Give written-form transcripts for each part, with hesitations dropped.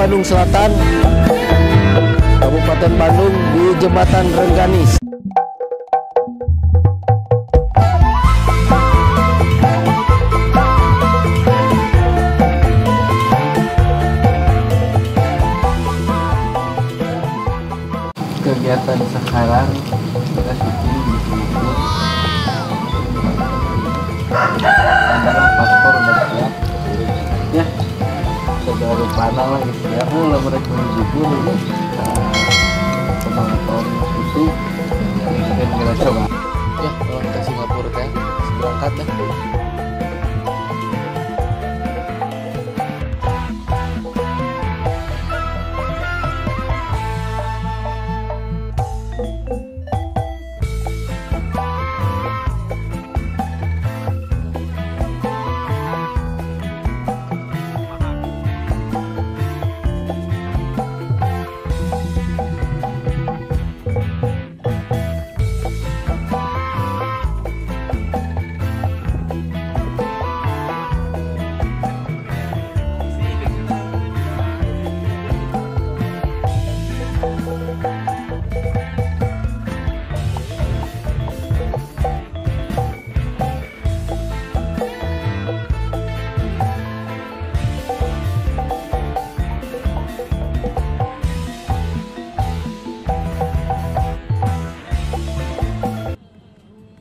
Bandung Selatan, Kabupaten Bandung, di Jembatan Rengganis. Kegiatan sekarang kita syuting di Singapura. Adalah paspor udah siap ya, segala rupana lah gitu ya. Lah mereka menjibur ya, penonton itu mungkin kita coba ya kalau ke Singapura teh berangkat ya.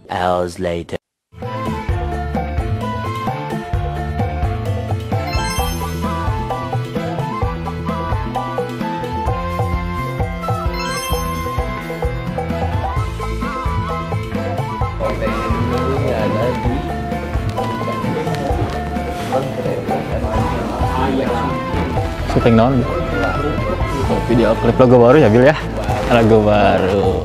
Hours later. Ini ada di syuting non video klip lagu baru ya Bil ya, lagu baru.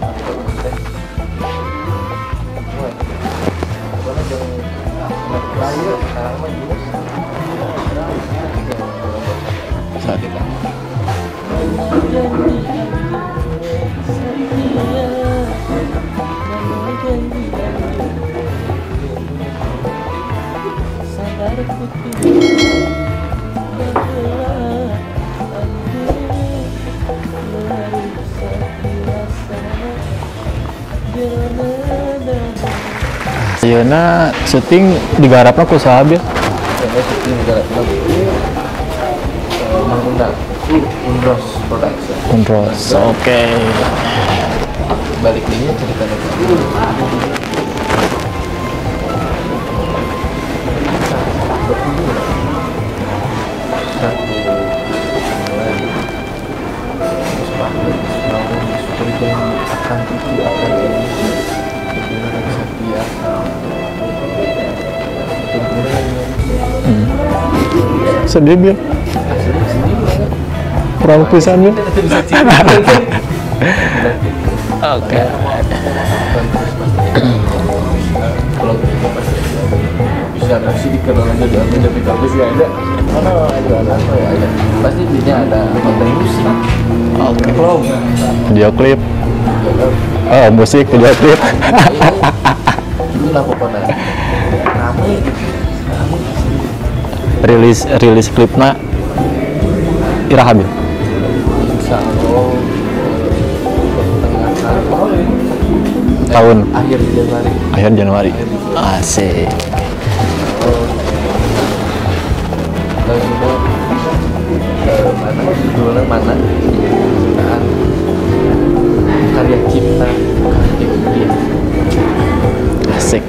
Ayeuna syuting digarapna ku saha Bil? Syuting digarapna ku Mang Undang, Undros Production. Undros, oke. Balik dinya cerita dulu. Satu akan itu akan ini Sedih Bil. Kurang pisan Bil. Oke. Bisa nasi dikenal aja di aja di kampus ya ada. Mana ada ada. Pasti intinya ada konten musik. Oke. Video klip. Oh, musik, video klip. Itulah pokoknya. Rame gitu. Rame. Rilis klipna iraha Bil. Insya Allah tahun akhir Januari. Akhir Januari. Asik. Lagunya mana judulnya mana? Karya cipta karya. Asik.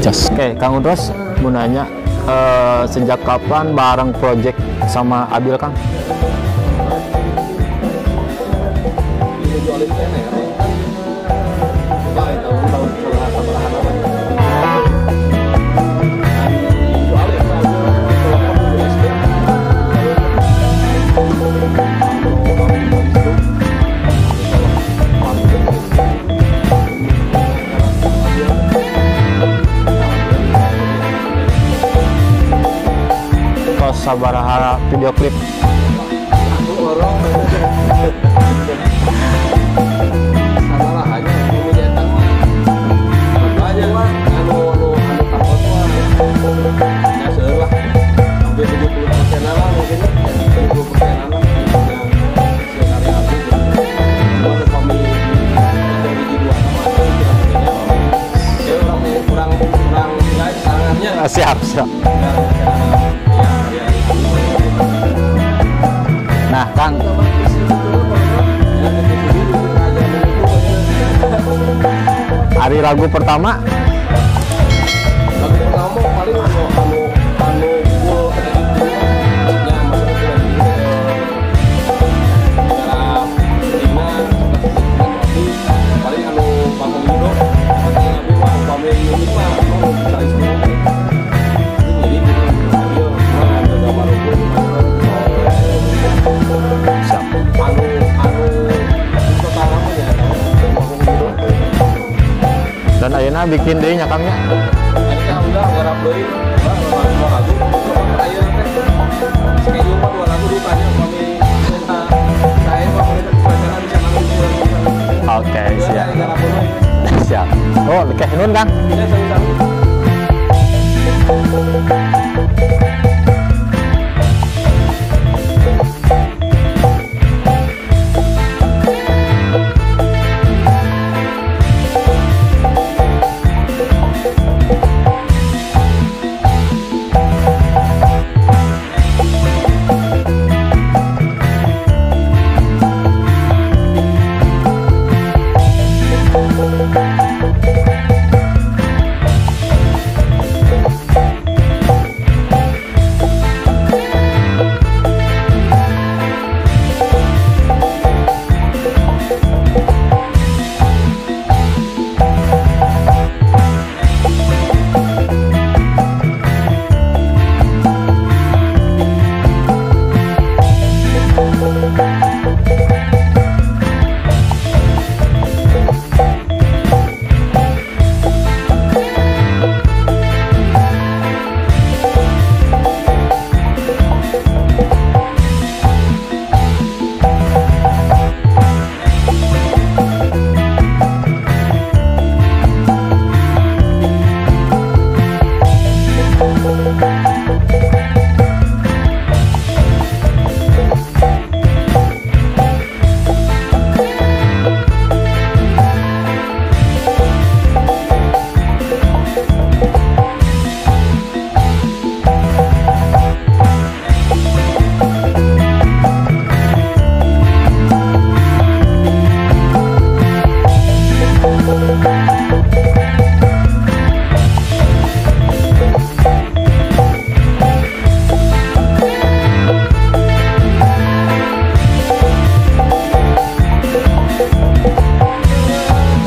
Jos. Oke, Kang Undros mau nanya, sejak kapan bareng project sama Abil, Kang? Sabaraha video klip. Hampir 70% lah mungkin. Dari lagu pertama? Lagu pertama paling anu full ya, maksudnya secara lima paling anu panggung dulu pami lima jadi dan ayeuna bikin deui nya Kang nya. Ayeuna udah garap deui, dua lagu. Ayeuna teh schedule mah 2 lagu ditanya kami saya mah pacaran bisa nanggung. Oke, siap. Siap. Oh, oke, nuhun Kang. Ya, sami-sami.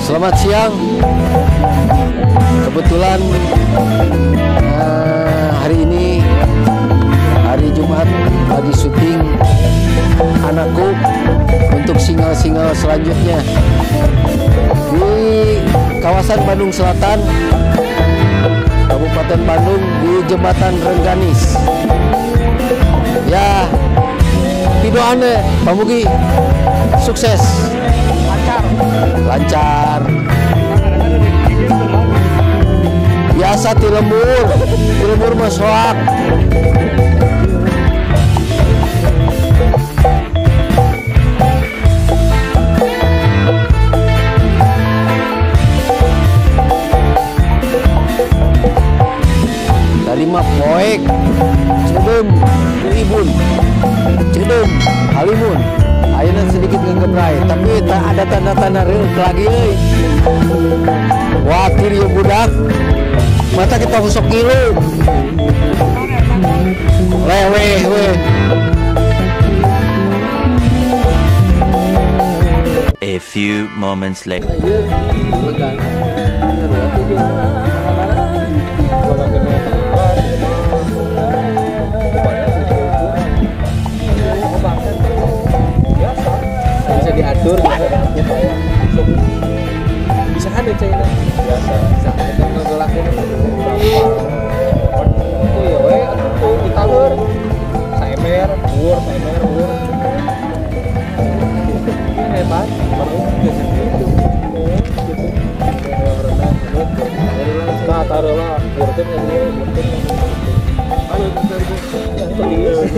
Selamat siang. Kebetulan hari ini hari Jumat lagi syuting Anakku untuk single-single selanjutnya di kawasan Bandung Selatan, Kabupaten Bandung, di Jembatan Rengganis. Ya, pidoane pamugi sukses. Lancar. Biasa ti lembur mah soak. Tadi mah poek, Cideum, Ibun, Cideum, Halimun. Ayeuna sedikit ngegebrai, tapi tak ada tanda-tanda real lagi euy. Wakil ieu budak. Mata kita sok ngilu. Leweh we. A few moments later. Bisa diatur, bisa kan ya China? Biasa, bisa. Itu ngegelakin itu ya we, itu ditawar, saemer, bur, saemer, bur. Hebat, baru gitu. Nah, taruhlah, burtin ya, burtin. Ayo, tulis.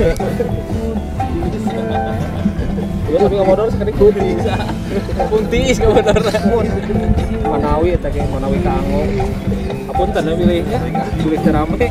Ya tapi nggak sekali kunti. Kunti nggak modor. Manawi eta ge Manawi ka Angong. Apunten milihnya, pilih rame.